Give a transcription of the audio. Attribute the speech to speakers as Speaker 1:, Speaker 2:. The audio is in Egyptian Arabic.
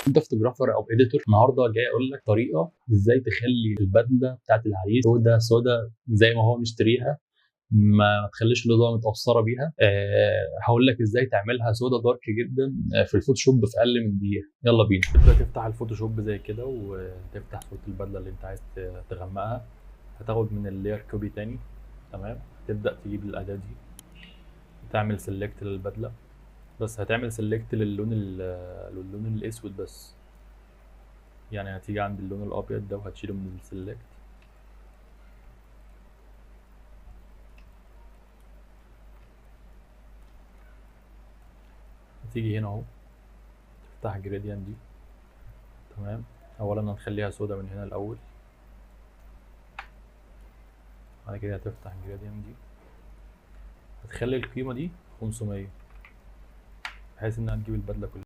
Speaker 1: انت photographer او editor، النهارده جاي اقول لك طريقه ازاي تخلي البدلة بتاعت العريس سودا سودا زي ما هو مشتريها، ما تخليش الاضاءة متاثرة بيها. هقول لك ازاي تعملها سودا dark جدا في الفوتوشوب في اقل من دقيقة. يلا بينا. تبدا تفتح الفوتوشوب زي كده وتفتح صوره البدلة اللي انت عايز تغمقها. هتاخد من ال layer copy تاني، تمام. تبدا تجيب الاداة دي، تعمل select للبدله، بس هتعمل select للون الاسود بس، يعني هتيجي عند اللون الابيض ده وهتشيله من ال select. هتيجي هنا اهو تفتح gradient دي، تمام. اولا هنخليها سودا من هنا الاول، بعد كده هتفتح gradient دي، هتخلي القيمة دي 500 بحيث انها تجيب البدلة كلها.